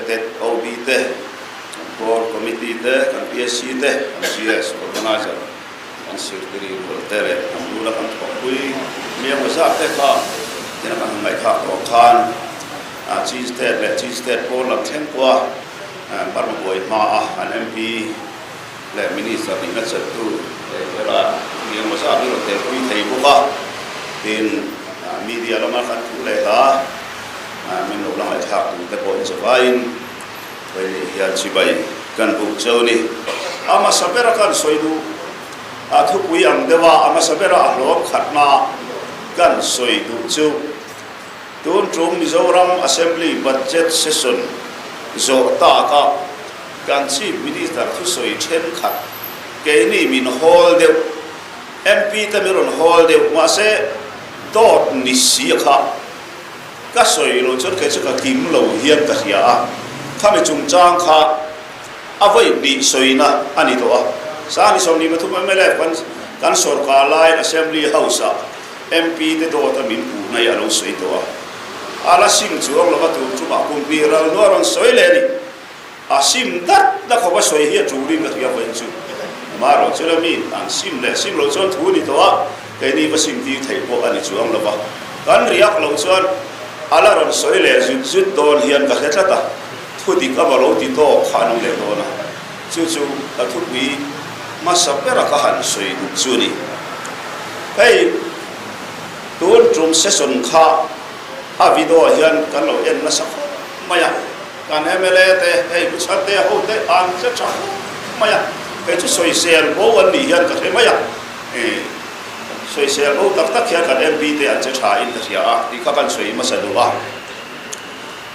Elected OB te, kan Core Committee te, kan PSC te, kan GS Organizer, kan Secretary rual te leh kan bula kan thawhpui miang zat te kha tina kan han ngaihthlak tawh khan Chin State leh Chin State pawn lam thleng pawha Burma buai hmaa an MP leh Minister nihna chelhtu helai miang zat hi rawn telpui thei bawk a, tin media lama kan thu leh hla min lo la ngaihthlak tur te pawh inzavaiin Hei hian chibai kan buk cheu ni. A hmasa bera kan sawi duh a thupui ang deuh a, a hmasa bera a hlawm khatna kan sawi duh chu tun tum Mizoram Assembly Budget Session zawh taka kan Chief Minister thusawi thenkhat keini min hawl deuh, MP te min rawn hawl deuh mahse dawt ni si a kha. Ka sawi lo chuan kei chu ka kim lo hian ka hria a, khami chungchang kha a vawi hnih sawina a ni tawh a. Sani 23 mla kan kan sawrkar laiin Assembly House-ah MP te dawta min puh mai a lo sawi tawh a. A la sim chuang lova tur chungah kum hnih ral hnuah a rawn sawi leh a ni. A sim dat na khawpa sawi hi a tulin ka hria vawiin chu. Amaherawh chu la mi an sim leh sim loh chuan thu a ni tawh a, keini va sim tir theih pawh a ni chuang lo va. Kan riak loh chuan a la rawn sawi leh zut zut dawn hian ka hre tlat a, thu dik a va lo ti tawk kha an awm leh dawn a. Chu chu ka thupui hmasa bera ka han sawi duh chu a ni. Hei tun tum session kha a video hian kan lo en nasa khawp mai a. Kan mla te hei Pu Chhante ho te an hre tha khawp mai a, kei chu sawisel bo an nih hian ka hre mai a, sawisel bo tak tak hian kan MP te an che tha in ka hria a tih kha kan sawi hmasa duh a.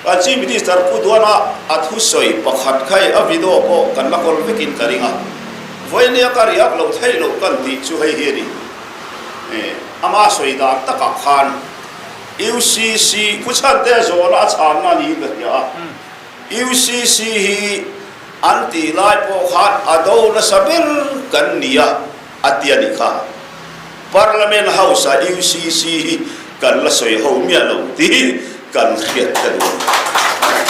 Kan Chief Minister Pu Duana a thusawi pakhat kha hei a video pawh kan la kawl vekin ka ring a, vawinia ka riak loh theih loh kan tih chu hei hi a ni, ama sawi dan takah khan. UCC Pu Chhante zawhna a chhanna niin ka hria a, UCC hi an tih lai pawh khan a do nasa ber kan ni a, a ti a nih kha. Parliament House-ah UCC hi kan la sawi ho miah lo tih kan hriat ka duh a ni.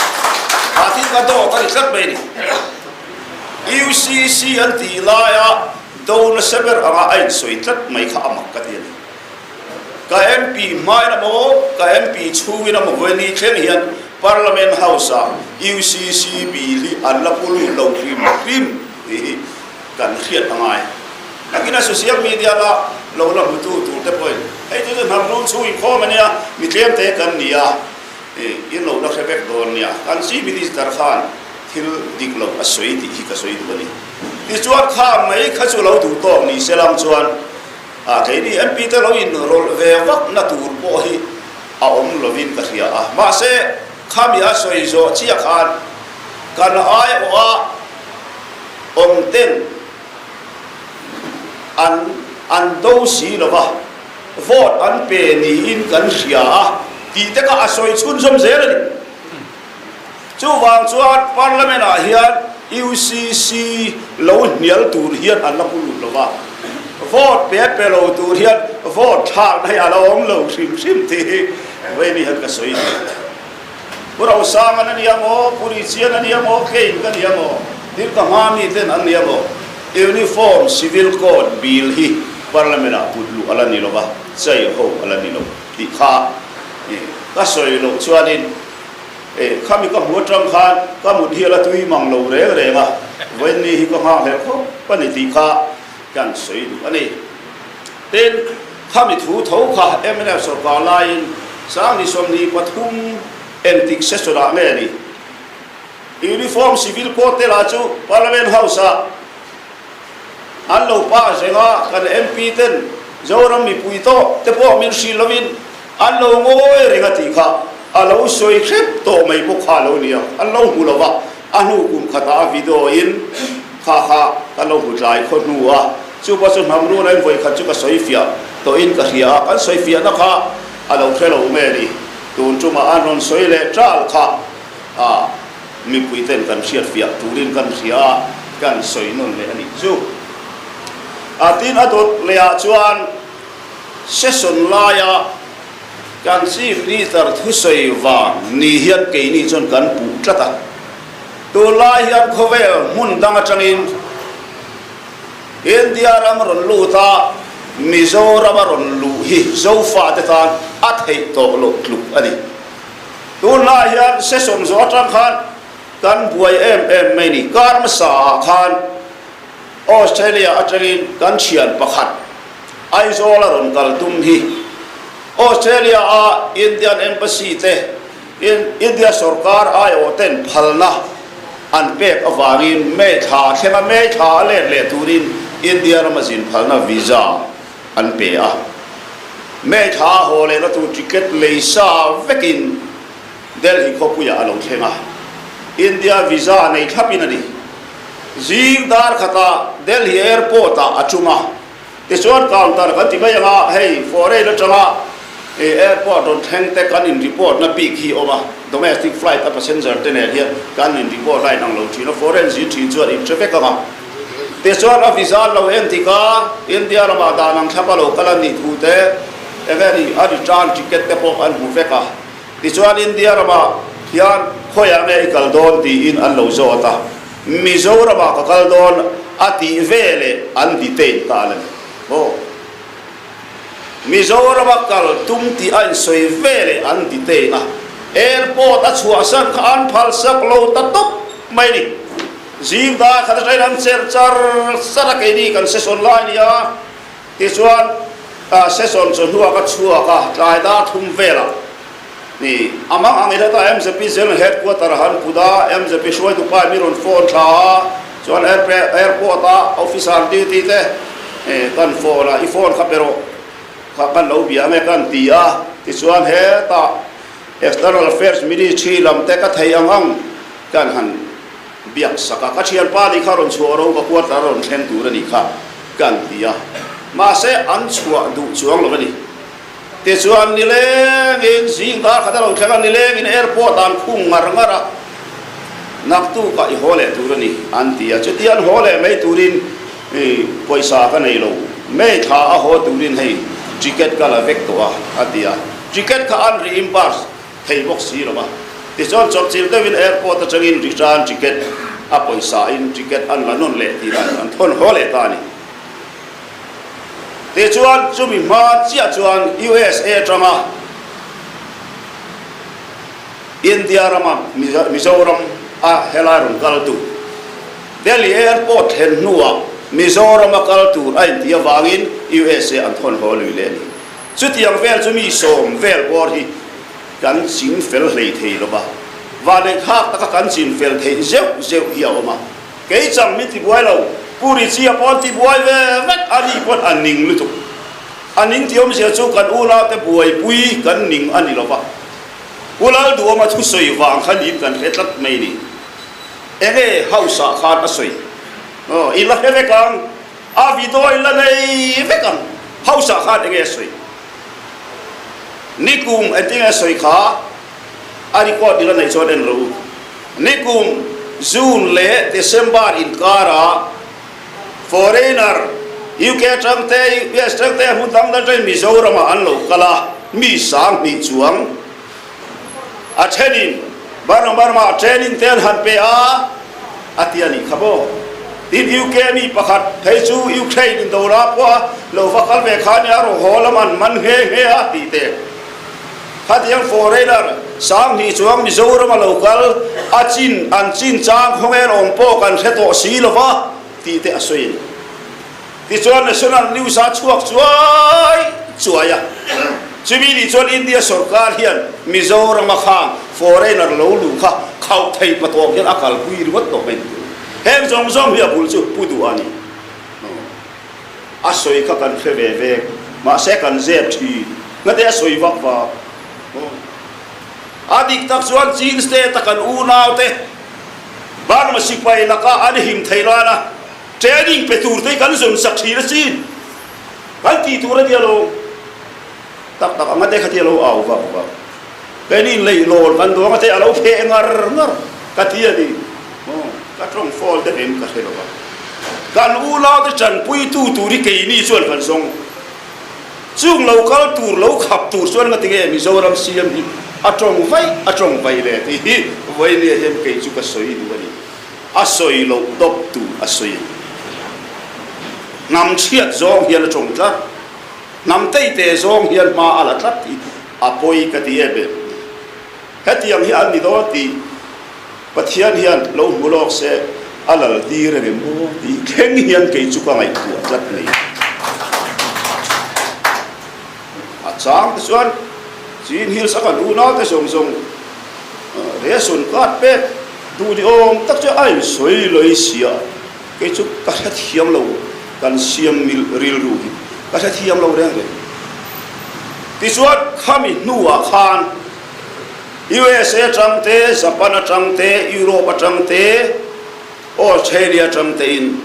Kha thil kha dawt a ni tlat mai a ni. UCC an tih laia do nasa ber anga a insawi tlat mai kha a mak ka ti a ni. Ka MP hmain a maw, ka MP chhungin a maw vawi ni thleng hian Parliament House-ah UCC bill hi an la pu lut lo hrim hrim tih hi kan hriat a ngai. Nakina social media la lo la hmutu tur te pawhin hei chu chu hnam hnung chhung inkhawm a nia, mi tlem te kan ni a, in lo la hre vek dawn nia. Kan Chief Minister khan thil dik lo a sawi tih hi ka sawi duh a ni. Tichuan kha mai kha chu lo duh tawk ni se lam chuan A keini MP te lo in rawlh ve vak na tur pawh hi a awm lovin ka hria a, mahse khami a sawi zawh chiah khan kan aiawha awm ten an an do si lova vote an pe niin kan hria a tih te kha a sawi chhunzawm zel a ni. Chuvang chuan Parliament ah hian UCC lo hnial tur hian an la pu lut lo va, vote pe pe lo tur hian vote thlakna hi a la awm lo hrim hrim tih hi Veni hian ka sawi duh. Pu Rosang an a nia maw, Pu Richian a nia maw, Kane ka nia maw, thil ka hma mi ten an nia maw, Uniform Civil Code Bill hi Parliament ah put luh a la ni lo va, chei ho a la ni lo tih kha ka sawi loh chuanin E, khami ka hmu atang khan ka mut hi a la tui mang lo reng reng a, vawiinni hi ka nghakhlel khawp a ni tih kha kan sawi duh a ni. Tin, khami thu tho kha mnf sawrkar laiin 2023 engtik session-ah nge ni? Uniform Civil Code te lah chu Parliament House-ah an lo pass reng a, kan MP ten Zoram mipui tawh te pawh min hrilh lovin An lo ngawi reng a tih kha a lo sawi hrep tawh mai bawk kha a lo ni a, an lo hmu lo va, a hnu kum khatah a video in kha kha ka lo hmu tlai khaw hnu a, chu pawh chu hnam run a in vawi khat chu ka sawi fiah tawh in ka hria a, kan sawi fiahna kha a lo hre lo nge ni, tun tumah an rawn sawi leh ṭal kha a mipui ten kan hriat fiah turin kan hria a, kan sawi nawn leh a nih chu. A tin a dawt leh ah chuan. Session laia kan Chief Minister thusawi vang ni hian keini chuan kan puh tlat a. Tunlai hian khawvel hmun dang atangin India ram rawn lut a, Mizoram a rawn luh hi Zofate tan a theih tawh loh tluk a ni. Tunlai hian session zawh atang khan kan buai em em mai ni. Kar hmasa ah khan Australia atangin kan thian pakhat Aizawl a rawn kal tum hi Australia a Indian Embassy te India sorkar aiawh ten phalna an pek avangin May thla a thleng a, May thla a let leh turin India rama zin phalna visa an pe a. May thla a haw lehna tur ticket lei sa vekin Delhi khawpuiah a lo thleng a, India visa nei thlapin a ni. Zing dar khatah Delhi airport-ah a tum a. Tichuan counter kan ti mai anga hei foreign atanga airport rawn thleng te kan in report na bik hi awm a, domestic flight a passenger te nen hian kan in report line ang lo thin a, foreign zin thin chuan in hre vek anga. Tichuan a visa an lo en tik a, India ramah dan ang thlap a lo kal a nih thu te eng nge ni a return ticket te pawh an hmu vek a. Tichuan India ramah hian khawiah nge i kal dawn tiin an lo zawt a. Mizoramah ka kal dawn a tih veleh an detain ta a ni. Aw. Mizorama kal tum tih a insawi veleh an detain a. Airport a chhuahsan kha an phalsak lo ta tawp mai ni. Zing dar khat atangin an chelh char char a keini kan session lai nia. Tichuan session chawhnuah ka chhuak a, tlai dar thum velah. Ni, a mang ang i heta MZP General Headquarter han put a, MZP hruaitu pa mi rawn phone thla a, chuan airport a officer duty te kan phone a, i phone kha pe rawh, kha kan lo bia ange kan ti a, tichuan hetah External Affairs Ministry lam te ka thei ang ang kan han biak sak a, ka thianpa nih kha rawn chhuah ro ka quarter a rawn thleng tur a nih kha kan ti a, mahse an chhuah duh chuang lo a ni. Tichuan nilengin zing dar khat a lo thleng a, nilengin airport ah an khung ngar ngar a, naktukah i haw leh tur a ni an ti a, chutia an haw leh mai turin pawisa ka nei lo, May thla a haw turin hei ticket ka la vek tawh a a ti a, ticket kha an reimburse thei bawk si lo va, tichuan chawpchilh deuhin airport atangin return ticket a pawisa in ticket an la nawn leh tih dan an thawn haw leh ta a ni. Tichuan, chumi hma chiah chuan USA atanga India rama Mizoram a helai rawn kal tur, Delhi Airport thlen hnuah Mizoram a kal tur a intih avangin USA an thawn haw lui leh a ni. Chutiang vel chu mi sawm vel bawr hi kan ching fel hlei thei lo va, vanneihkhak taka kan chin fel theih zeuh zeuh hi a awm a. Kei chang min tibuai lo, Pu Richie-a pawh an tibuai ve vek a ni pawn a ning lutuk. A ning tih awmzia chu kan unaute buaipui kan ning a ni lo va. Pu Lalduama thusawi vang kha niin kan hre tlat mai ni. Enge House-ah khan a sawi? Aw, i la hre vek ang. A video i la nei vek ang. House-ah khan enge a sawi? Nikum engtinge a sawi kha? A record i la neih chuan en rawh u. Nikum June leh December inkarah foreigner UK atang te, US atang te, hmun dang dang atangin Mizoramah an lo kal a, mi 2000 chuang a thenin Burma Burma training te an han pe a, a ti a nih kha maw. Tin UK mi pakhat phei chu Ukraine indona pawha lo va kal ve kha nia raw haw lam an man nghe nghe a tih te. Khatiang foreigner 2000 chuang Mizoram a lo kal a chin an chin chang khawngel awm pawh kan hre tawh si lo va tih te a sawi a ni. Tichuan National News a chhuak chuai chuai a, chumi nih chuan India sorkar hian Mizoram a khang foreigner lo luh kha khauh thei patawk hian a kalpui ringawt tawh mai ni. Heng zawng zawng hi a bul chu pu duh a ni. A sawi kha kan hre ve vek, mahse kan zep thin. Ngate a sawi vak vak. A dik tak chuan Chin State a kan unaute Burma sipai laka an him thei lana training pe tur te hi kan zawn sak thin asin. Kan tih tur a nia lo. Tak tak a ngate kha ti a lo au vak vak. Keini leihlawn kan duang a te a lo pheh ngar ngar ka ti a ni. Ka tawng fawl deuh em ka hre lo va. Kan unaute tanpuitu tur hi keini chuan kan zawng. Chung lo kal tur, lo khap tur chuan nga tinge Mizoram CM hi a tawng vaih a tawng vaih le tih hi vawinia hian kei chu ka sawi duh a ni. A sawi loh dawp tur a sawi a ni. Hnam chhiat zawng hian a tawng tlat. Hnam teite zawng hian hma a la tlat hi a pawi ka ti em em. Hetiang hi an ni dawn tih Pathian hian lo hmu lawk se a lal tir em maw tih thleng hian kei chu ka ngaihtuah tlat mai. A chang te chuan Chin Hills a kan unaute zawng zawng ration card pek duh ni awm tak chu a insawi lawi sia. Kei chu ka hrethiam lo, kan siam mil rilru hi ka hrethiam lo reng reng. Tichuan khami hnuah khan USA atang te, Japan atang te, Europe atang te, Australia atang tein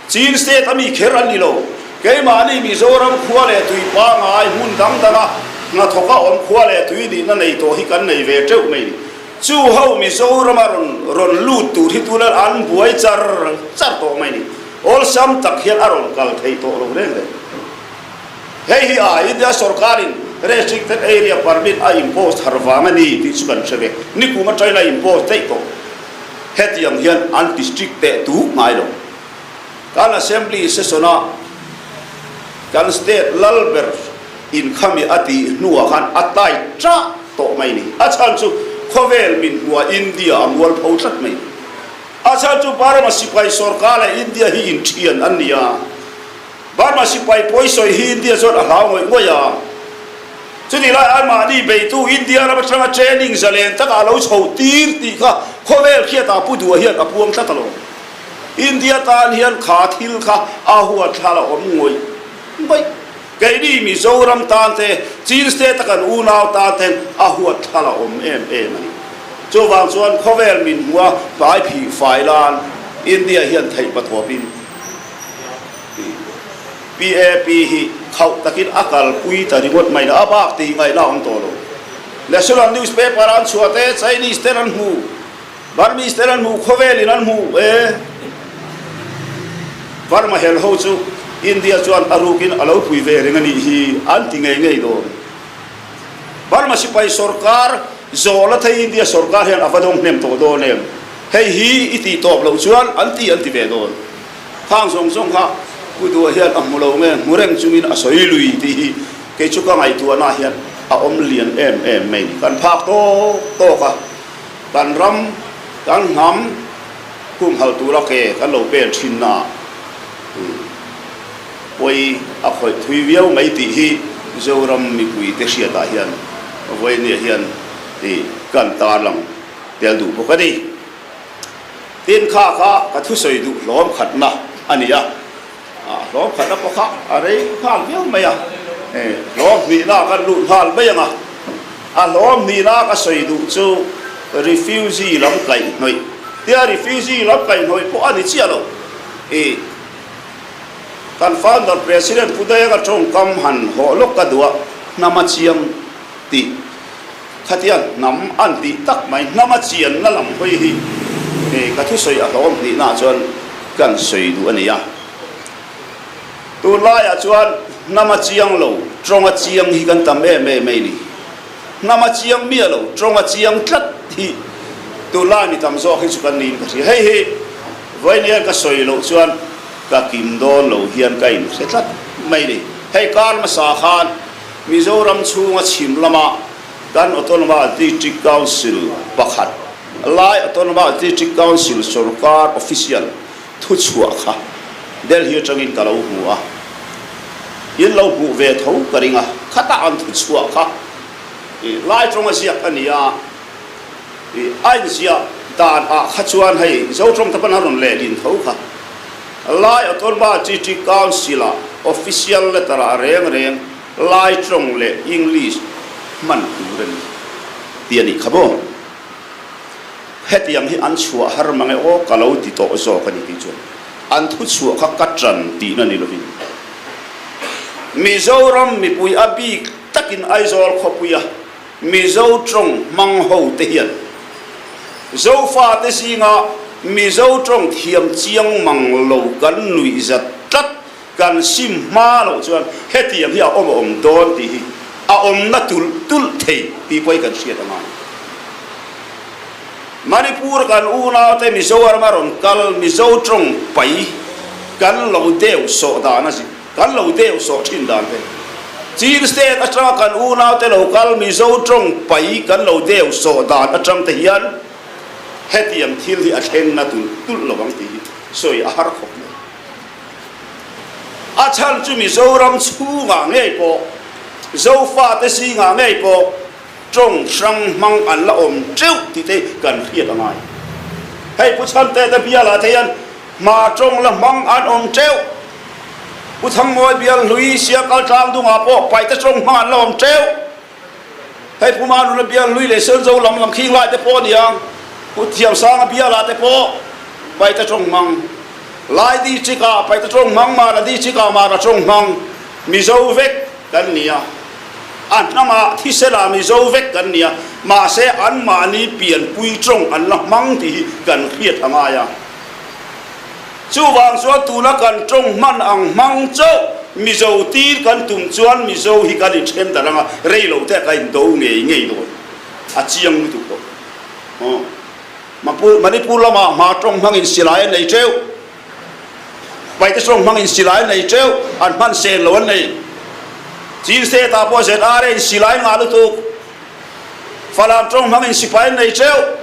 Chin state a mi kher an ni lo. Keimahni Mizoram khua leh tui pangai hmun dang danga hnathawka awm khua leh tui nihna nei tawh hi kan nei ve teuh mai ni. Chu ho Mizorama rawn rawn lut tur hi tuna an buai char char tawh mai ni. Awlsam tak hian a rawn kal theih tawh lo reng reng. Hei hi a India sorkarin restricted area permit a impose thar vang a ni tih chu kan hre ve. Nikum atangin a impose daih tawh. Hetiang hian an ti strict teh tuk ngai lo. Kan Assembly session-a kan state lal ber inkhami a tih hnuah khan a tai ṭah tawh mai ni. A chhan chu khawvel min hmuah India a mualpho tlat mai ni. A chhan chu Burma sipai sorkar leh India hi inthian an ni a. Burma sipai pawisawi hi India chuan a hlau ngawih ngawih a. Chutih lai anmahni beitu India ram atanga training zalen takah a lo chho tir tih kha khawvel khiatah Pu Duha hian a puang tlat alawm. India tan hian kha thil kha a huatthlal a awm ngawih ngawih. Keini Mizoram tan te, Chin State a kan unau tan ten a huatthlal a awm em em a ni. Chuvang chuan khawvel min hmua tlai phih fai lan India hian theih pathawpin PAP hi khauh takin a kalpui ta ringawt mai la, a bak tih ngaihna a awm tawh lo. National newspaper an chhuah te, Chinese ten an hmu. Burmese ten an hmuh, khawvelin an hmuh e. Burma hel ho chu India chuan a rukin a lo pui ve reng a nih hi an ti ngei ngei dawn. Burma sipai sorkar zawh la thei India sorkar hian a va dawng hnem tawh dawn em? Hei hi i tih tawp loh chuan an ti an ti ve dawn. Khang zawng zawng kha Pu Duha hian a hmu lo nge hmu reng chungin a sawi lui tih hi kei chu ka ngaihtuahna hian a awm lian em em mai ni. Kan phak tawk tawk a. Kan ram, kan hnam humhalh tura ke kan lo pen thinna pawi a khawih thui viau mai tih hi Zoram mipuite hriatah hian vawinia hian kan tarlang tel duh bawk a ni. Tin, kha kha ka thusawi duh hlawm khatna a ni a. Hlawm khatna pawh kha a rei nghal viau mai a, hlawm hnihna kan luh nghal mai ang a. A hlawm hnihna ka sawi duh chu refugee lam kaihhnawih tia refugee lam kaihhnawih pawh a ni chiah lo. I kan founder president Pu Dayanga tawngkam han hawh lawk ka duh a, hnama chiang tih. Khatia hnam an tih tak mai, hnama chianna lam hawi hi ka thusawi a hlawm hnihnaah chuan kan sawi duh a ni a. Tunlaiah chuan hnama chiang lo, tawnga chiang hi kan tam em em mai ni. Hnama chiang miah lo, tawnga chiang tlat hi tunlai mi tam zawk hi chu kan niin ka hria. Hei hi vawiin ka sawi loh chuan ka kim dawn lo hian ka inhre tlat mai ni. Hei kar hmasa khan Mizoram chhunga chhim lama kan Autonomous District Council pakhat lai Autonomous District Council sorkar official thuchhuah kha Delhi atangin ka lo hmu a, in lo hmuh ve tho ka ring a, khata an thuchhuah kha lai tawnga ziak a ni a, a inziah dan ah kha chuan hei Zotawng te pawn a rawn lehlin tho kha. Lai Autonomous District Council-ah official letter-ah reng reng Lai tawng leh English hman tur a ni tih a nih kha maw? Hetiang hi an chhuah har mang e aw ka lo ti tawh zawk a ni tih chuan an thu chhuah kha ka ṭan tihna ni lovin Mizoram mipui a bik takin Aizawl khawpuia Mizo tawng hmang ho te hian Zofate zinga Mizo tawng thiam chiang mang lo kan nuih zat tlat kan sim hma loh chuan hetiang hi a awm a awm dawn tih hi a awmna tulh tulh thei tih pawh hi kan hriat a ngai. Manipur kan unaute Mizoram a rawn kal Mizo tawng pai kan lo deu sawh dan a zi kan lo deu sawh thin dan te Chin state atanga kan unaute lo kal Mizo tawng pai kan lo deu sawh dan atang te hian hetiang thil hi a thleng na tulh tulh lo ang tih hi sawi a har khawp mai. A chhan chu Mizoram chhungah ngei pawh Zofate zingah ngei pawh Tawng hrang hmang an la awm teuh tih te kan hriat a ngai. Hei Pu Chhante te bialah te hian hma tawng la hmang an awm teuh. Pu Thangmawi bial hlui Siakal tlang dungah pawh Paite tawng hmang an la awm teuh. Hei Pu Manuna bial hlui leh Senzo lam lam khing lai te pawh a niang. Pu Thiamsanga bialah te pawh Paite tawng hmang. Lai district ah Paite tawng hmang, Mara district ah Mara tawng hmang. Mizo vek kan ni a, a hnamah thisela Mizo vek kan ni a, mahse anmahni pianpui tawng an la hmang tih hi kan hriat a ngai a. Chuvang chuan tuna kan tawng hman ang hmang chauh Mizo tir kan tum chuan Mizo hi kan inthen darh ang a, rei lo te ka indo ngei ngei dawn a chiang lutuk tawh. Manipur lamah hma tawng hmangin silai an nei teuh. Paite sawng hmangin silai an nei teuh, an hman sen lo an nei. Chin State ah pawh ZRA in silai ngah lutuk. Falam tawng hmangin sipai an nei teuh.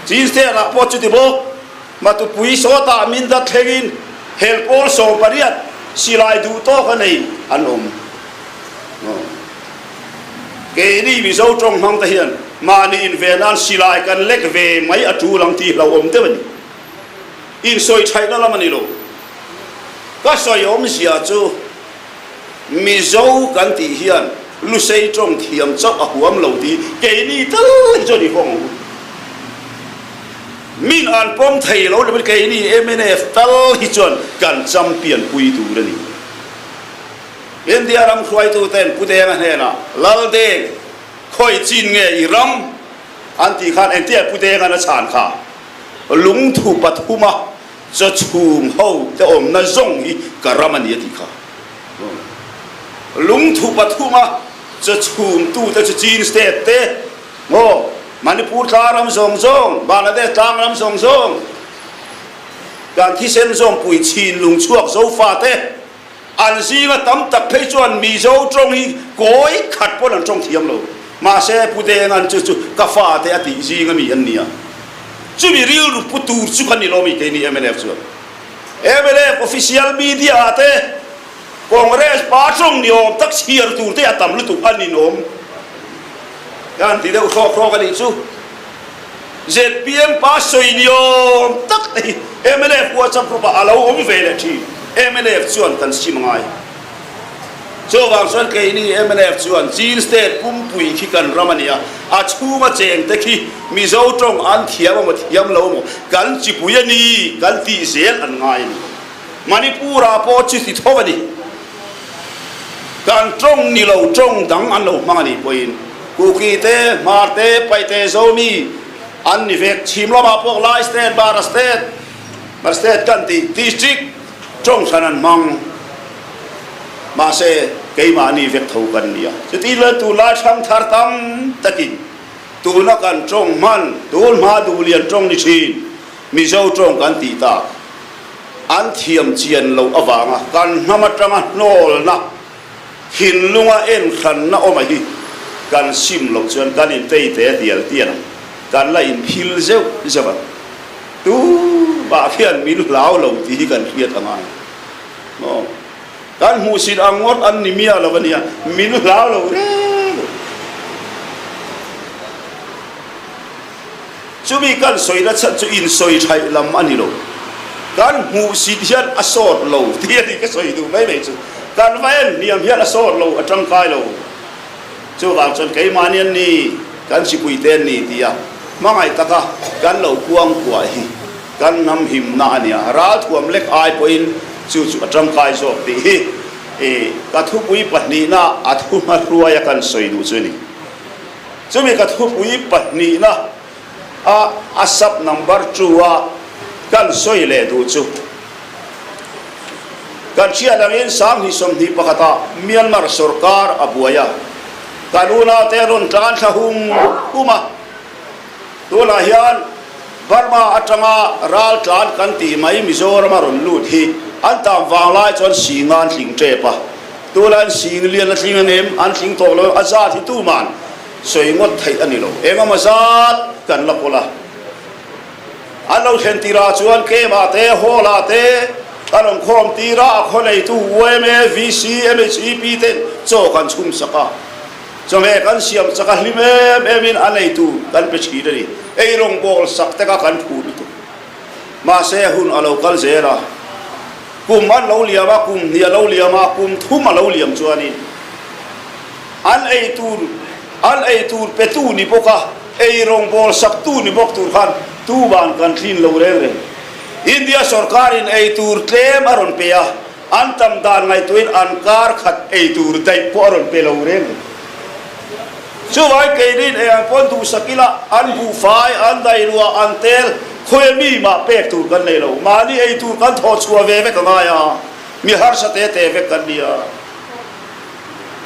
Chin State ah pawh chuti bawk. Matupui sawtah min dat thlengin hel pawl 18 silai duh tawk a nei an awm. Keini Mizo tawng hmang te hian mahni inven nan silai kan lek ve mai a tul ang tih hlauhawm deuh a ni. Insawi thaihna lam a ni lo. Ka sawi awmzia chu Mizo kan tih hian Lusei tawng thiam chauh a huam lo tih keini tal hi chuan i hawng ang u. Min an pawm thei lo lovin keini mnf tal hi chuan kan champion pui tur a ni. India ram hruaituten Pu Denga hnenah, Laldeng, khawi chin nge i ram? an tih khan engtiah Pu Denga'n a chhan kha? Lungthu pathuma chaw chhum ho te awmna zawng hi ka ram a ni a tih kha. Lungthu pathuma chaw chhum tu te chu Chin state te maw, Manipur tlang ram zawng zawng, Bangladesh tlang ram zawng zawng, kan thisen zawngpui chhin lungchhuak Zofa te, An zinga tam tak phei chuan Mizo tawng hi kawi khat pawn an tawng thiam lo. Mahse, Pu Denga'n chu chu ka fate a tih zinga mi an ni a. Chumi rilru pu tur chu kan ni lo mi keini mnf chuan. Mnf official media ah te Congress pa tawng ni awm tak chhiar tur te a tam lutuk a ninawm. Ka han ti deuh hrawk hrawk a nih chu. Zpm pa sawi ni awm tak te hi mnf WhatsApp group ah a lo awm ve leh thin. Mnf chuan kan sim ngai. Chuvang chuan keini mnf chuan Chin State pumpui khi kan ram a ni a, a chhunga cheng te khi Mizo tawng an thiam emaw thiam lo emaw kan chipui a ni kan tih zel an ngai a ni. Manipur ah pawh chuti tho a ni. Kan tawng ni lo tawng dang an lo hmang a nih pawhin Kuki te, Hmar te, Paite, Zomi an ni vek. Chhim lamah pawh Lai State, Bara State, Bara State kan tih District tawng hran an hmang. Mahse, keimahni vek tho kan ni a. Chuti leh tunlai thangthar tam takin tuna kan tawng hman, tun hma duhlian tawng ni thin, Mizo tawng kan tih tak. An thiam chian loh avanga kan hnam atanga hnawlna, thinlunga enhranna awma hi kan sim loh chuan kan intei te tial tial ang, kan la inphil zeuh zeuh ang. Tumah khian min hlau lo tih hi kan hriat a ngai. Maw? Kan hmuhsit ang ngawt an ni miah lo a nia, min hlau lo reng lo. Chumi kan sawina chhan chu insawi thaih lam a ni lo. Kan hmuhsit hian a sawt lo tih a ni ka sawi duh mai mai chu. Kan va en hniam hian a sawt lo, a tangkai lo. Chuvang chuan keimahni an ni, kan sipuite an ni tia hmangaih taka kan lo kuangkuah hi kan hnam himna a nia. Ralthuam lek ai pawhin chu chu a tangkai zawk tih hi ka thupui pahnihna a thu hmahruaia kan sawi duh chu a ni. Chumi ka thupui pahnihna a a sub number two a kan sawi leh duh chu kan hriat angin 2021 ah Myanmar sorkar a buai a, kan unaute an rawn tlan thla hum hum a. Tunah hian Burma atanga raltlan kan tih mai Mizorama rawn lut hi an tam vanglai chuan sing an tling tep a, tunah hian sing lian a tling ang em, an tling tawh lo em, a zat hi tuman sawi ngawt theih a ni lo. Engemaw zat kan la kawl a, an lo thlen tirah chuan Kemah te, Hall-ah te an rawn khawm tir a, a khaw neitu yma, VC, MHEP ten chaw kan chhum sak a. Chawhmeh kan siam chak a hlim em em in a neitu kan pe thin a ni. Ei rawngbawl sak te kha kan phu lutuk. Mahse hun a lo kal zel a, kum an lo liam a, kum hnih a lo liam a, kum thum a lo liam chuanin an ei tur an ei tur petu ni bawk a, ei rawngbawl sak tu ni bawk tur khan tuban kan thlin lo reng reng. India sorkarin ei tur tlem a rawn pe a, An tam dan ngaihtuahin an kar khat ei tur daih pawh a rawn pe lo reng reng. Chuvangin keinin ei ang pawn duhsak ila an buhfai, an dailuah, an tel khawia mi mah pek tur kan nei lo. Mahni ei tur kan thawh chhuah ve vek a ngai a, mi harsa te te vek kan ni a.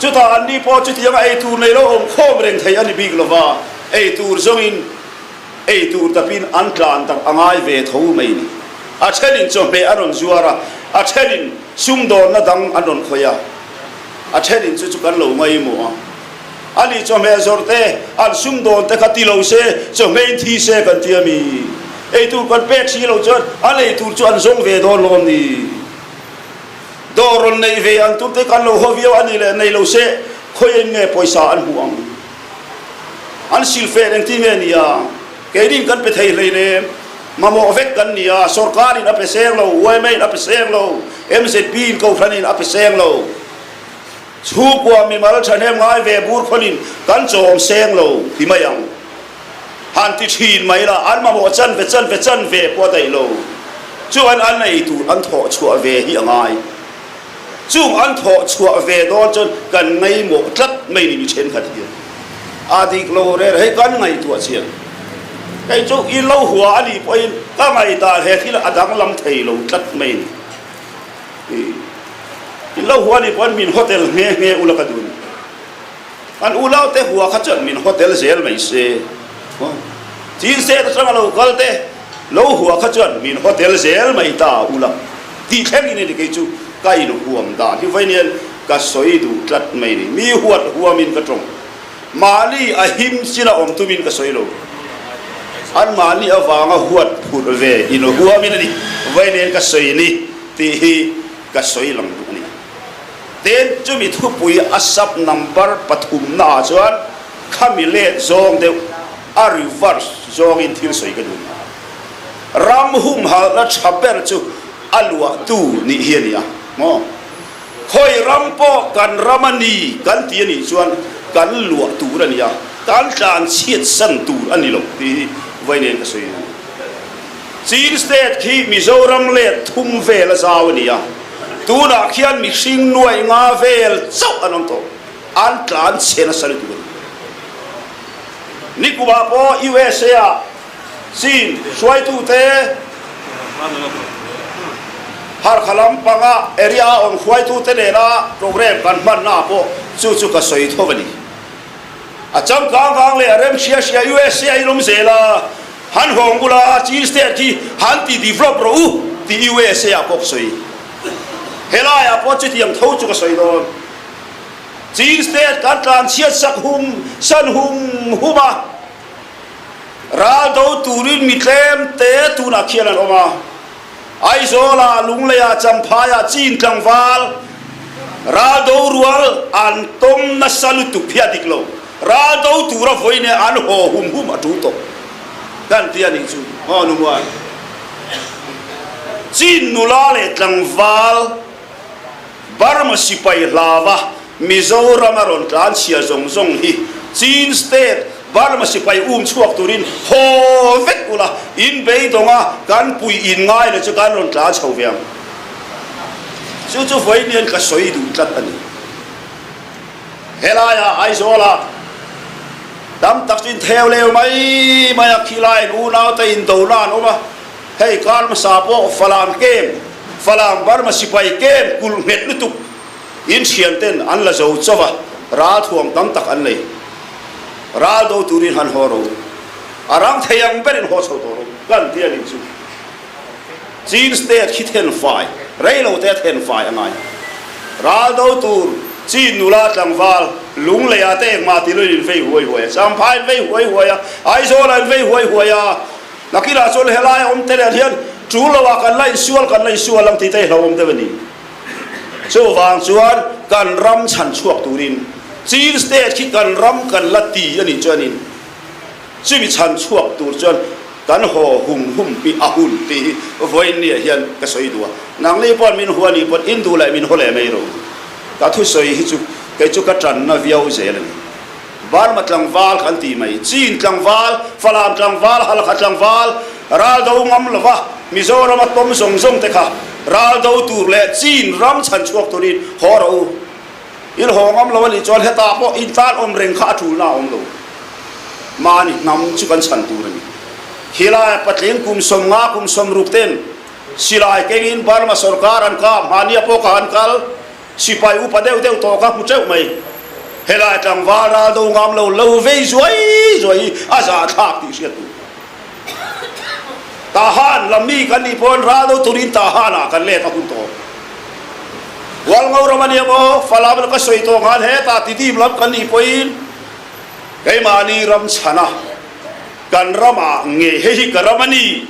Chutah anni pawh chutianga ei tur nei lo awm khawm reng thei a ni bik lova, ei tur zawngin Ei tur tapin an tlan tak a ngai ve tho mai ni. A thenin chawhmeh an rawn zuar a, a thenin sumdawnna dang an rawn khawih a, a thenin chu chu kan lo ngaihmawh a. Ani chawhmeh zawrh te, an sumdawn te kha ti lo se, chawhmeh in thi se kan ti a mi. Ei tur kan pek si lo chuan an ei tur chu an zawng ve dawn lawm ni. Dawr rawn neih ve an tum te kan lo haw viau a ni leh nei lo se, khawiin nge pawisa an hmuh ang? An silfeh engti nge ni a? Keinin kan pe thei hleinem. Mamawh vek kan ni a, sorkarin a pe seng lo, yma in a pe seng lo, mzp in kohhranin a pe seng lo. Chhungkua mimal thahnem ngai ve bur khawlin kan chawm seng lo ti mai ang. Han ti thin mai la, an mamawh chanve chanve chanve pawh a daih lo. Chuan an ei tur an thawh chhuah ve hi a ngai. Chung an thawh chhuah ve dawn chuan kan ngaihmawh tlat mai ni mi thenkhat hian a dik lo rel hei kan ngaihtuah chian. Kei chu i lo hua a nih pawhin ka ngaihdan he thil a danglam thei lo tlat mai ni. I lo hua a nih pawhin min hotel nghe nghe ula ka duh a ni. Kan unaute hua kha chuan min hotel zel mai se. Chin state atanga lo kal te lo hua kha chuan min hotel zel mai ta ula tih thleng in a ni kei chu ka inhuam dan hi vawiin ka sawi duh tlat mai ni. Mi huat huamin ka tawng. Mahni a him china awm tumin ka sawi lo. An mahni avanga huat phurh ve inhuamin a ni vawiin ka sawi ni tih hi ka sawi lang duh a ni. Tin, chumi thupui a sub number pathumnaah chuan khami let zawng deuh a reverse zawngin thil sawi ka duh. Ram humhalhna tha ber chu a luahtu nih hi a ni a maw? Khawi ram pawh kan ram a ni kan ti a nih chuan kan luah tur a ni a, kan tlanchhiat san tur a ni lo tih hi vawiin ka sawi a ni. Chin State khi Mizoram let thum vel a zau a ni a. Tunah khian mihring nuai nga vel chauh an awm tawh. An tlan chhe nasa lutuk a ni. Nikumah pawh USA ah Chin hruaitute Harkha lampanga area a awm hruaitute nena program kan hmanna ah pawh chu chu ka sawi tho a ni. A changkang vang leh a rem hria hria USA in awm zel a, han hawng bula Chin State khi han ti develop rawh u tih USA ah pawh ka sawi. Helaiah pawh chutiang tho chu ka sawi dawn. Chin State kan tlan chhiat sak hum san hum hum a, ral do turin mi tlem te tunah khian an awm a. Aizawla, Lungleia, Champhaia, Chin tlangval, ral do rual an tawm nasa lutuk hi a dik lo. Ral do tura vawiin an haw hum hum a tul tawh kan ti a nih chu. Aw Numuan. Chin nula leh tlangval Burma sipai hlava Mizoram a rawn tlan chhia zawng zawng hi Chin State Burma sipai um chhuak turin haw vek ula, in beidawng a kan pui in ngai leh chu kan rawn tlan chho ve ang. Chu chu vawiin hian ka sawi duh tlat a ni. Helaiah Aizawlah tam tak chu intheu leu mai mai a, khilaiin unaute indona an awm a, hei kar hmasa pawh Falam camp, Falam Burma sipai camp kulh nghet lutuk, In thian ten an la zo chauh a, ralthuam tam tak an nei. Ral do turin han haw ro. A rang thei ang berin haw chho tawh rawh kan ti a nih chu. Chin State khi then fai, rei lo te then fai a ngai. Ral do tur Chin nula tlangval Lungleiah te engmah ti loin in vei huai huai a, Champhai in vei huai huai a, Aizawlah in vei huai huai a, nakinah chuan helaia awm te leh hian tul loah kan la insual kan la insual ang tih te hi hlauhawm deuh a ni. Chuvang chuan kan ram chhan chhuak turin Chin State khi kan ram kan la ti a nih chuanin chumi chhan chhuak tur chuan kan haw hum hum pi a hun tih hi vawiinniah hian ka sawi duh a. Nangni paw'n min hua nih paw'n in duh leh min haw leh mai ro. Ka thusawi hi chu kei chu ka tanna viau zel a ni. Burma tlangval kan tih mai, Chin tlangval, Falam tlangval, Halkha tlangval, ral do ngam lova Mizoram a tawm zawng zawng te kha ral do tur leh Chin ram chhan chhuak turin haw rawh u. In haw ngam lo a nih chuan hetah pawh in tan awm reng kha a tulna a awm lo. Mahni hnam chu kan chhan tur a ni. Khilai patling kum 50 kum 60 ten silai kengin Burma sorkar an kap, mahnia pawh ka han kal. Sipai upa deuh deuh tawh ka hmu teuh mai. Helai tlangval ral do ngam lo lo vei zuai zuai hi a zahthlak tih hriat tur. Tahan lam mi kan nih pawhin ral do turin Tahan ah kan let a hun tawh. Hualngo ram a nia maw, Falam lam ka sawi tawh nghal hetah Tidim lam kan nih pawhin keimahni ram chhana kan ramah nge hei hi ka ram a ni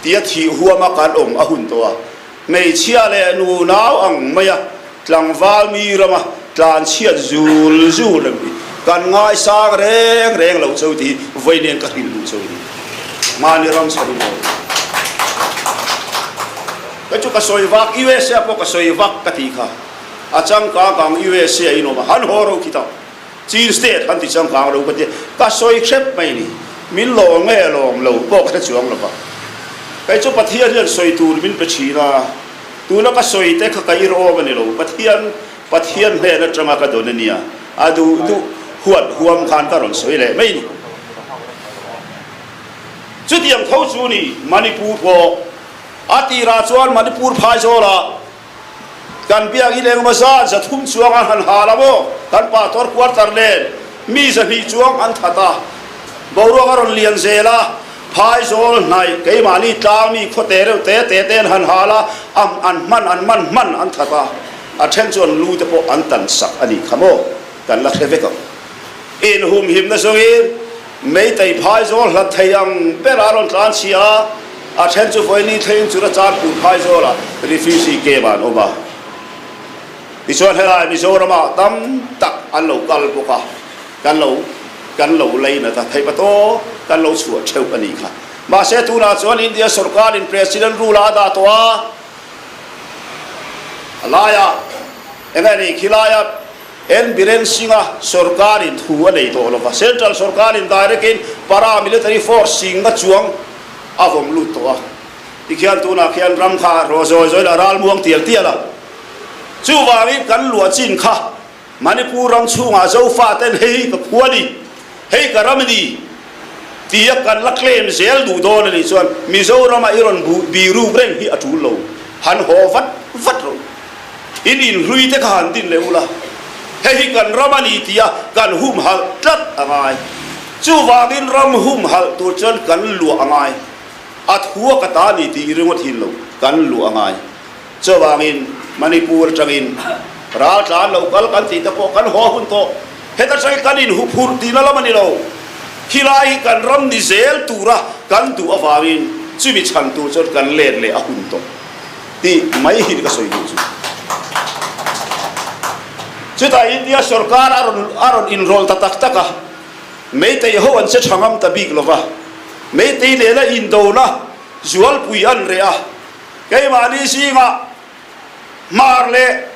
tia thih huama kan awm a hun tawh a. Hmeichhia leh nu nau ang maia tlangval mi rama tlanchhiat zul zul reng hi kan ngaisang reng reng lo cheu tih hi vawi nen ka hrilh duh cheu ni. Mahni ram chhan in aw. Kei chu ka sawi vak, USA pawh ka sawi vak ka tih kha. A changkang kang USA in awm a, han haw ro khi ta. Chin state han ti changkang ro ka ti a, ka sawi hrep mai ni. Min lawm nge lawm lo pawh ka hre chuang lo va. Kei chu Pathian hian sawi tur min pe thin a, tuna ka sawi te kha ka irawm a ni lo, Pathian Pathian hnen atanga ka dawn a nia, a duh duh huat huam khan ka rawn sawi leh mai ni. Chutiang tho chu ni Manipur pawh a tirah chuan Manipur phaizawlah Kan biakinn engemaw zat 300 chuang an han hal a maw? Kan pastor quarter nen mi 200 chuang an that a, boruak a rawn lian zel a, phaizawl hnaih keimahni tlang mi khawte reuh te te te an han hal a, am an hman an man hman an that a, a then chuan lu te pawh an tan sak a nih kha maw? Kan la hre vek ang. Inhumhimna zawngin Meitei phaizawl hlat thei ang ber a rawn tlan chhia a, a then chu vawiin thleng Churachandpur phaizawlah refugee camp ah an awm a. Tichuan helai Mizoramah tam tak an lo kal bawk a, kan lo kan lo lei nat a, theih patawp kan lo chhuah theuh a nih kha. Mahse tunah chuan India sorkarin President rule a dah tawh a, a laiah eng nge ni khilaia N Biren Singh-a sorkarin thu a nei tawh lova, Central sorkarin direct-in para military force singa chuang a vawm lut tawh a. Tikhian tunah khian ram kha a rawh zawi zawi la, ral muang tial tial a. Chuvangin kan luah chin kha Manipur ram chhungah Zofa ten hei hi ka khua a ni, hei ka ram a ni tia kan la claim zel duh dawn a nih chuan Mizorama i rawn biruk reng hi a tul lo, han haw vat vat rawh. In inhlui te kha han din leh ula, hei hi kan ram a ni tia kan humhalh tlat a ngai. Chuvangin ram humhalh tur chuan kan luah a ngai. A thu a ka ta ni tih ringawt hin lo, kan luah a ngai. Chuvangin Manipur atangin raltlan lo kal kan tih te pawh kan haw hun tawh. Heta tangin kan inhuphurh tihna lam a ni lo. Khilai hi kan ram ni zel tura kan duh avangin chumi chhan tur chuan kan let leh a hun tawh. Tih mai hi ka sawi duh chu. Chutah India sorkar a rawn a rawn inrawlh ta tak tak a, Meitei ho an che tha ngam ta bik lova, Meitei nena indona zualpui an reh a, keimahni zingah Hmar leh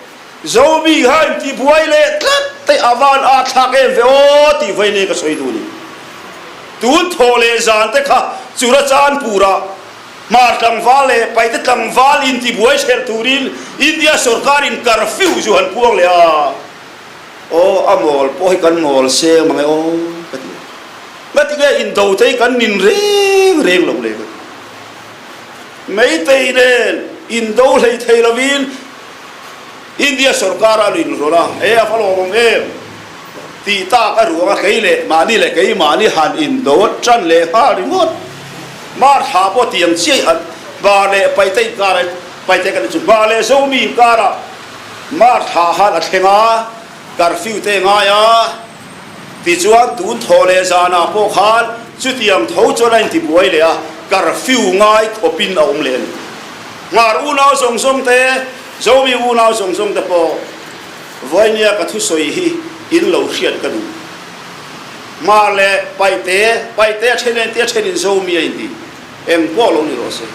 Zomi kha intibuai leh tlat te a van a thlak em ve aw tih vawi nei ka sawi duh a ni. Tun thawh leh zan te kha Churachandpur-ah Hmar tlangval leh Paite tlangval intibuai hrelh turin India sorkarin curfew chu han puang leh a, aw a mawl pawh hi kan mawl seng mang e aw ka ti a. Ngati nge indo te hi kan nin reng reng lo le ka ti. Meitei nen indo hlei thei lovin India sorkar a lo inrawlh a, e a va lawmawm em. Tih tak a ruang a kei leh mahni leh keimahni han indo tan leh nghal ringawt. Mar thla pawh tiang chiah an Hmar leh Paite inkar Paite kan ti chu Hmar leh Zomi inkarah Mar thla han a thleng a, curfew te ngai a, tichuan tun thaw leh zanah pawh khan chutiang tho chuan a intibuai leh a, curfew ngai khawpin a awm leh a ni. Hmar unau zawng zawng te, Zomi unau zawng zawng te pawh Vawinia ka thusawi hi in lo hriat ka duh. Hmar leh Paihte, Paihte a then en tia then in Zomi a inti. Eng pawh lo ni rawh se.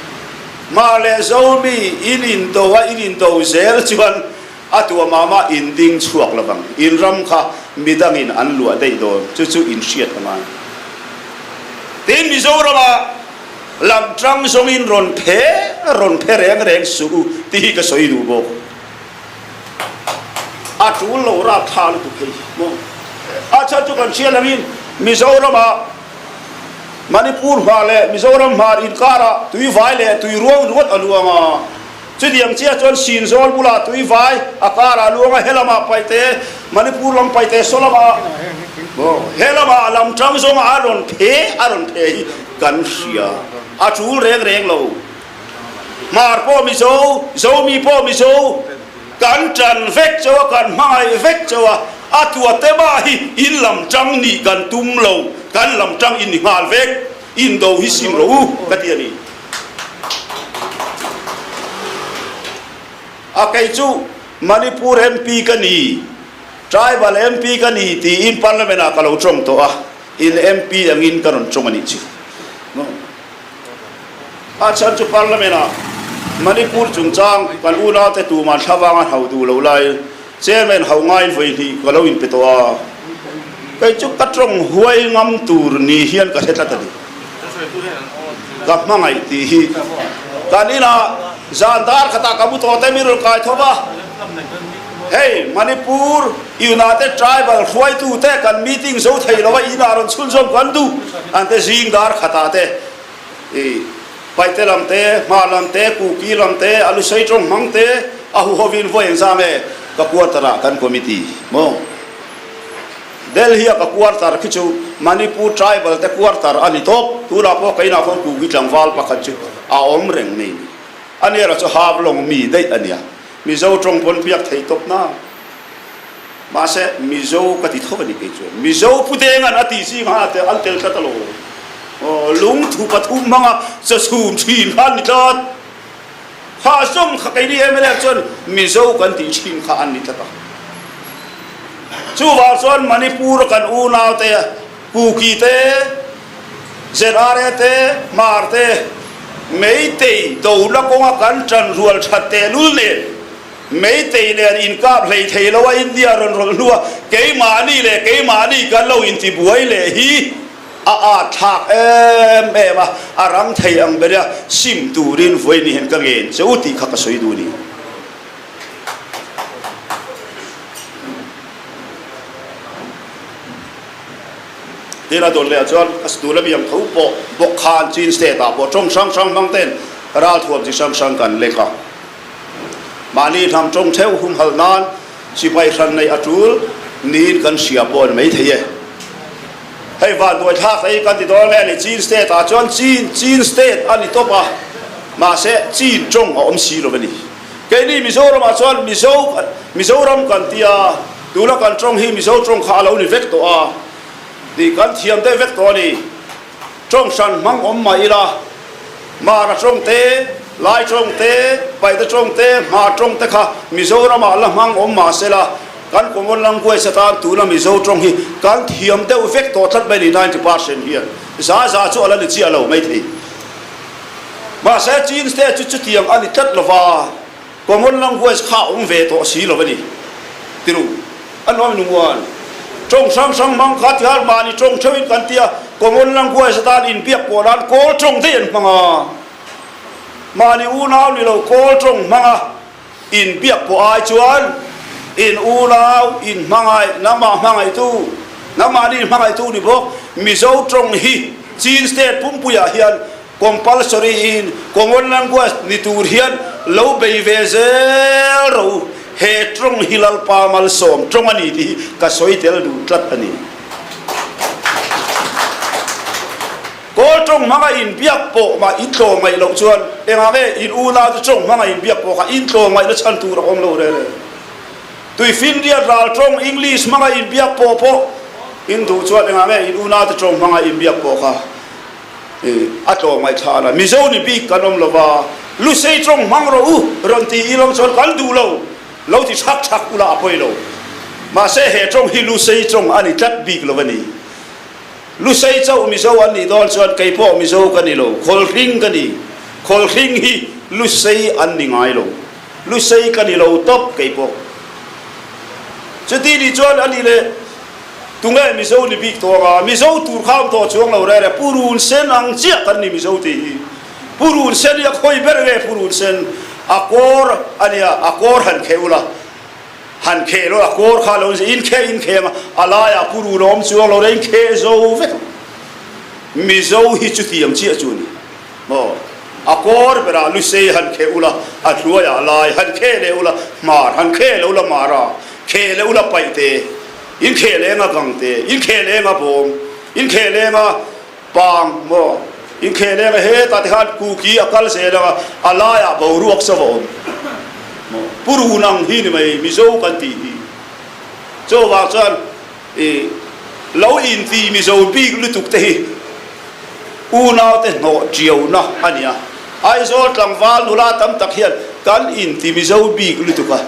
Hmar leh Zomi in indo a in indo zel chuan a tua mah mah in ding chhuak lo vang. In ram kha midangin an luah daih dawn. Chu chu in hriat a ngai. Tin Mizoramah lam tang zawngin rawn phe rawn phe reng reng suh u tih hi ka sawi duh bawk. A tul lo rap thla lutuk hei maw? A chhan chu kan hriat angin Mizoramah Manipur hmar leh Mizoram hmar inkarah tuivai leh tuiruang ringawt a luang a. Chutiang chiah chuan Sinzawl bulah tuivai a karah a luang a, helamah Paite, Manipur lam Paite saw lamah maw helamah lam tang zawnga a rawn phe a rawn phe hi kan hria. A tul reng reng lo. Hmar pawh Mizo, Zomi pawh Mizo, kan tan vek chauh a, kan hmangaih vek chauh a, a tuate mah hi in lam tang nih kan tum lo, kan lam tang in ni nghal vek, indo hi sim rawh u ka ti a ni. A kei chu Manipur MP ka ni, Tribal MP ka ni tiin Parliament ah ka lo tawng tawh a, in MP angin ka rawn tawng a nih chu. A chhan chu Parliament ah Manipur chungchang kan unaute tuman thlavang a hau duh lo lai Chairman hau ngaiin vawi hnih ka lo inpe tawh a, kei chu ka tawng huai ngam tur ni hian ka hre tlat a ni. Ka hmangaih tih hi kan inah zan dar khatah ka mu tawh te mi rawn kai tho va, hei Manipur United Tribal hruaitute kan meeting zo thei lo a inah rawn chhunzawm kan duh an te zing dar khatah te I Paihte lam te, Hmar lam te, Kuki lam te, a lusei tawng hmang te, a huhovin vawi engzam e ka quarter ah kan committee maw? Delhi a ka quarter khi chu Manipur tribal te quarter a ni tawp, tunah pawh keinah khawn Kuki tlangval pakhat chu a awm reng mai ni. A nera chu Havlong mi daih a nia, Mizo tawng pawn biak thei tawp na. Mahse, Mizo ka ti tho a ni kei chuan. Mizo Pu Denga'n a tih zingah a an tel tlat alawm. Aw, lungthu pathum hmanga chachhum thin kha an ni tlat. Kha zawng kha keini mla chuan Mizo kan tih thin kha an ni tlat a. Chuvang chuan Manipur a kan unaute, Kuki te, ZRA te, Hmar te, Meitei dona kawnga kan tanrual that tehlul nen, Meitei nen inkap hlei thei lo a India rawn rawlh hnua keimahni leh keimahni kan lo intibuai leh hi a at thlak em em a, a rang thei ang ber a sim turin vawiin hian ka ngen che u tih kha ka sawi duh a ni. Tin a dawn leh ah chuan ka tuna mi ang tho pawh bawk khan Chin state ah pawh tawng hrang hrang hmang ten ralthuam chi hrang hrang kan lek a. Mahni hnam tawng theuh humhalh nan sipai hran neih a tul niin kan hria pawh a ni mai thei e. Hei vanduai thlak hi kan ti dawn nge ni Chin state ah chuan Chin Chin state a ni tawp a, mahse Chin tawng a awm si lo a ni. Keini Mizoram ah chuan Mizo Mizoram kan ti a, tuna kan tawng hi Mizo tawng kha a lo ni vek tawh a tih kan thiam deuh vek tawh a ni. Tawng hran hmang awm mah ila, Mara tawng te, Lai tawng te, Paihte tawng te, Hmar tawng te kha Mizoramah la hmang awm mah sela, kan common language atan tuna Mizo tawng hi kan thiam deuh vek tawh tlat mai ni 90% hian za za chu a la ni chiah lo maithei. Mahse Chin state chu chutiang a ni tlat lova. Common language kha a awm ve tawh si lo a ni. Tiru, a nuam in uan. Tawng hrang hrang hmang kha tihar mahni tawng theuhin kan ti a, common language atan inbiak pawh nan kawl tawng daih an hmang a. Mahni unau ni lo kawl tawng hmang a inbiak pawh ai chuan in unau in hmangaih, nangmah hmangaihtu, nangmahni hmangaihtu ni bawk Mizo tawng hi Chin state pumpuiah hian Compulsory in common language ni tur hian lo bei ve zel ro. he tawng hi Lalpa malsawm tawng a ni tih hi ka sawi tel duh tlat a ni. Kawl tawng hmanga inbiak pawh mah in tlawm ngaih loh chuan engah nge in unau te tawng hmanga inbiak pawh kha in tlawm ngaihna chhan tur a awm lo reng reng. Tuifinriat ral tawng English hmanga inbiak pawh pawh in duh chuan engah nge in unau te tawng hmanga inbiak pawh kha a tlawm ngaih thla la. Mizo ni bik kan awm lo va, Lusei tawng hmang rawh u rawn ti ilawng chuan kan duh lo, lo ti thak thak ula a pawi lo. Mahse he tawng hi Lusei tawng a ni tlat bik lo a ni. Lusei chauh Mizo an nih dawn chuan kei pawh Mizo ka ni lo, Khawlhring ka ni. Khawlhring hi Lusei an ni ngai lo. Lusei ka ni lo tawp kei pawh. Chuti nih chuan a nih leh tunge Mizo ni bik tawh anga Mizo tur kha awm tawh chuang lo reh reh Purun sen ang chiah kan ni Mizo tih hi. Purun sen hi a khawi ber nge Purun sen a kawr a nia a kawr han kheh ula. Han kheh lo a kawr kha lo in kheh in kheh ang a, a laiah pu run a awm chuang lo reng kheh zo vek ang. Mizo hi chutiang chiah chu a ni maw? A kawr berah Lusei han kheh ula, a hnuaiah lai han kheh leh ula, hmar han kheh leh ula mara, kheh leh ula paihte, in kheh leng a gangte, in kheh leng a bawm, in kheh leng a Pang maw? Inkhel eng a hetah te khan Kuki a kal zel ang a, a laiah boruak chauh a awm maw? Purun ang hi ni mai Mizo kan tih hi. Chuvang chuan i lo inti Mizo bik lutuk te hi unaute hnawh tiauna a ni a. Aizawl tlangval nula tam tak hian kan inti Mizo bik lutuk a,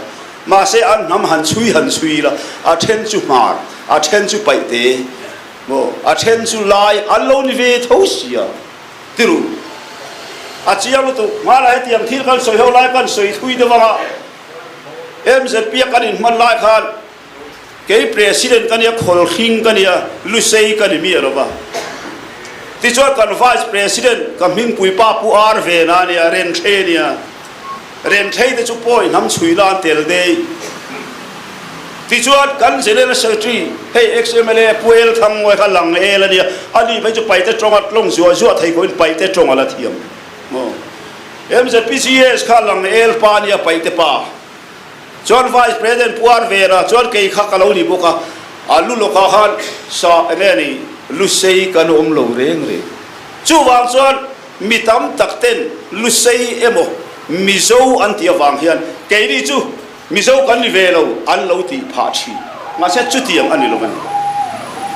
mahse an hnam han chhui han chhui la, a then chu hmar, a then chu paihte. Maw? A then chu lai an lo ni ve tho sia ti ru. A chiang lutuk. Hmanah hetiang thil kan sawi ho lai kan sawi thui deuh anga MZP a kan inhman lai khan kei President ka nia, Khawlhring ka nia, Lusei ka ni miah lo va. Tichuan kan Vice President ka hmingpui pa Pu Ar Vena nia, Renthlei nia. Renthlei te chu pawi hnam chhui la an tel dei. Tichuan kan General Secretary hei ex mla Pu El Thangmuai kha lang el a nia, a ni phei chu paite tawng a tlawng zuah zuah thei khawhin paite tawng a la thiam maw. MZPCS kha lang el pa a nia paite pa. Chuan Vice President Pu Ar Vera chuan kei kha ka lo ni bawk a, a lu lawkah khan sa enge ni Lusei kan awm lo reng reng. Chuvang chuan Mi tam tak ten Lusei emaw Mizo an tih avang hian keini chu Mizo kan ni ve lo an lo tih phah thin. Mahse chutiang a ni lo a ni.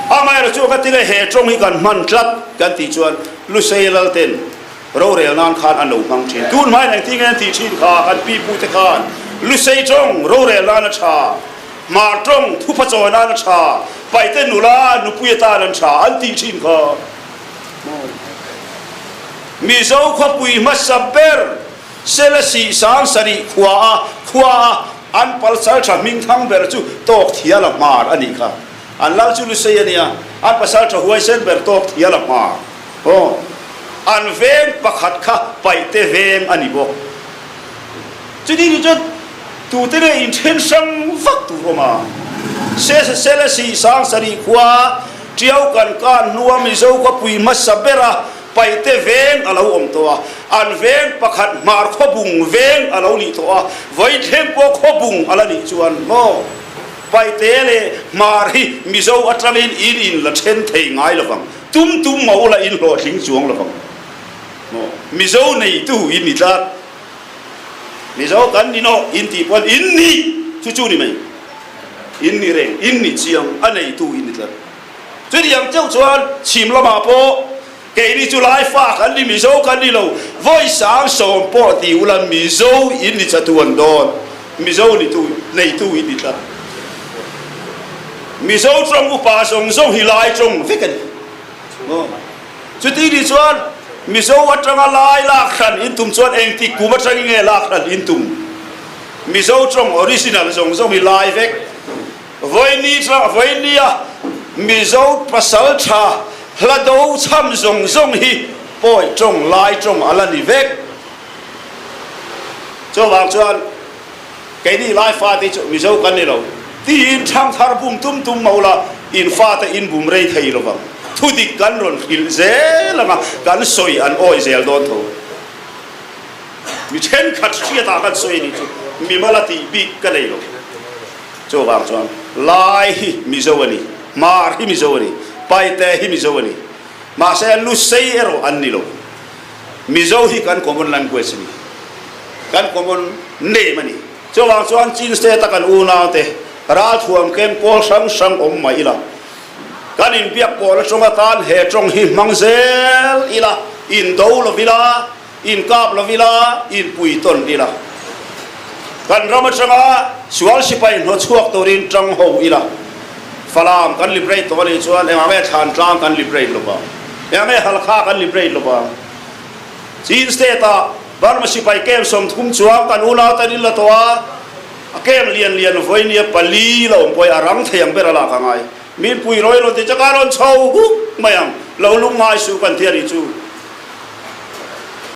Amaherawh chu ka ti le he tawng hi kan hman tlat kan tih chuan Lusei lal ten rorel nan khan an lo hmang thin. Tun hmain engtin nge an tih thin kha kan pi pu te khan Lusei tawng rorel nan a tha, Hmar tawng thupha chawi nan a tha, Paite nula nupui atan an tha an tih thin kha. Mizo khawpui hmasa ber Selasih Sangsarih khua a khua a an pasal tha hming thang ber chu Tawkthiala Hmar a nih kha. An lal chu Lusei a nia, an pasal tha huaisen ber Tawkthiala Hmar. Aw, an veng pakhat kha Paihte veng a ni bawk. Chuti ni chuan tute nge inthen hrang vak tur awm a? Selasih Sangsarih khua Tiau kan kan hnua Mizo khawpui hmasa bera Paihte veng a lo awm tawh a, an veng pakhat Hmar Khawbung veng a lo nih tawh a, Vawithleng pawh Khawbung a la nih chuan maw Paihte leh Hmar hi Mizo atangin in in la then thei ngai lovang, tum tum mah ula in hlawhtling chuang lovang maw Mizo neitu in ni tlat. Mizo kan ni nawh in tih pawn in ni chu chu ni mai. In ni reng, in ni chiang, a neitu in ni tlat. Chutiang chauh chuan chhim lamah pawh keini chu Laifa kan ni, Mizo kan ni lo, vawi 70,000 pawh ti ula Mizo in ni chatuan dawn, Mizo nitu, neitu in ni tlat. Mizo tawng upa zawng zawng hi Lai tawng vek a ni. Chuti ni chuan Mizo atanga Lai lak hran in tum chuan engtik kum atangin nge lak hran in tum? Mizo tawng original zawng zawng hi Lai vek. Vawiini tang vawiinia Mizo pasal tha hla do chham zawng zawng hi pawi tawng Lai tawng a la ni vek. Chuvang chuan keini Lai fate chu Mizo kan ni lo. Tiin thangthar bum tum tum mah ula in fate in bum rei thei lovang. Thudik kan rawn hrilh zel ang a, kan sawi an awi zel dawn tho. Mi thenkhat hriatah kan sawi a nih chu mimal a tih bik ka nei lo. Chuvang chuan Lai hi Mizo a ni, Hmar hi Mizo a ni, Paite hi Mizo a ni. Mahse Lusei erawh an ni lo. Mizo hi kan common language a ni, kan common name a ni. Chuvang chuan Chin State a kan unaute ralthuam kem pawl hrang hrang awm mai ila, kan inbiak pawhna tawng atan he tawng hi hmang zel ila, indo lo ila, inkap lo ila, inpui tawn ila. Kan ram atanga sual sipai hnawchhuak turin tang ho ila. Falam kan liberate tawh a nih chuan engah nge Thlantlang kan liberate lo vang? Engah nge Halkha kan liberate lo vang? Chin State-ah Burma sipai camp 30 chuang kan unau ten in la tawh a, a camp lian lian vawinia pali la awm pawhin a rang thei ang ber a lak a ngai. Min pui rawi rawn ti chak a, rawn chho huk mai ang, lo lung ngai suh kan ti a nih chu.